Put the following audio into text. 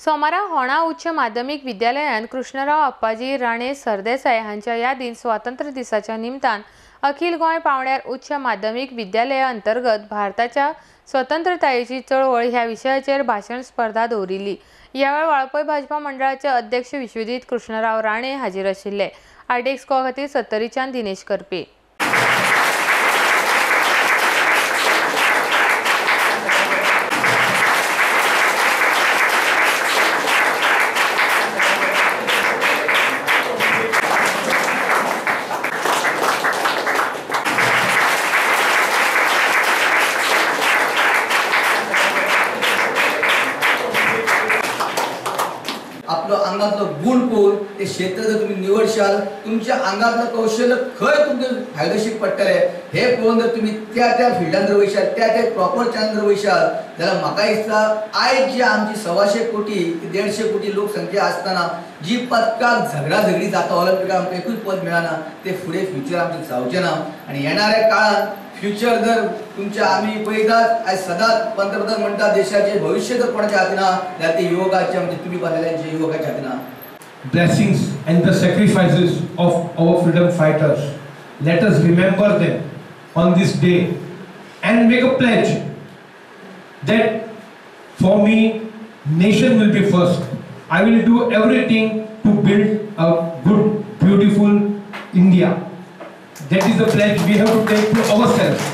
सोमारा होणा उच्च माध्यमीक विद्यालयांत कृष्णराव अप्पाजी राणे सरदेसाय हांच्या यादीन स्वातंत्र्य दिसाच्या निमतान अखिल गोंय पावंड्यार उच्च माध्यमीक विद्यालया अंतर्गत भारताच्या स्वतंत्रतायेची चळवळ ह्या विशयाचेर भाशण स्पर्धा दवरिल्ली. ह्या वेळार वाळपय भाजपा मंडळाचे अध्यक्ष विश्वजीत कृष्णराव राणे हाजीर आशिल्ले. आरडीएक्स खातीर सत्तरीच्यान दिनेश करपी. आपलो आंगातलो गुण पळोवन ते क्षेत्र जर तुमी निवडशाल तुमच्या आंगातलं कौशल्य खंय तुमकां फायदेशीर पडटलें हे पळोवन जर तुमी त्या त्या फिल्डान जर वयशाल त्या त्या प्रॉपर चॅनल जर वयशाल जाल्यार म्हाका दिसता आयज जी आमची 125 कोटी 150 कोटी लोकसंख्या आसतना जी पदकाक झगडाझगडी जाता ऑलिम्पिकाक आमकां एकूच पद मेळना ते फुडें फ्युचर आमचें जावचें ना. आनी येणाऱ्या काळांत फ्युचर जर तुमच्या आमी पळयतात आयज सदांच पंतप्रधान म्हणटा देशाचे भविष्य जर कोणाच्या हातीन आहा जाल्यार ते युवकाचे म्हणजे तुमी बांदलेल्यांचे युवकाच्या हातीन आहा. Blessings and the sacrifices of our freedom fighters. Let us remember them on this day and make a pledge that for me, nation will be first. I will do everything to build a good, beautiful India. That is the pledge we have to take to ourselves.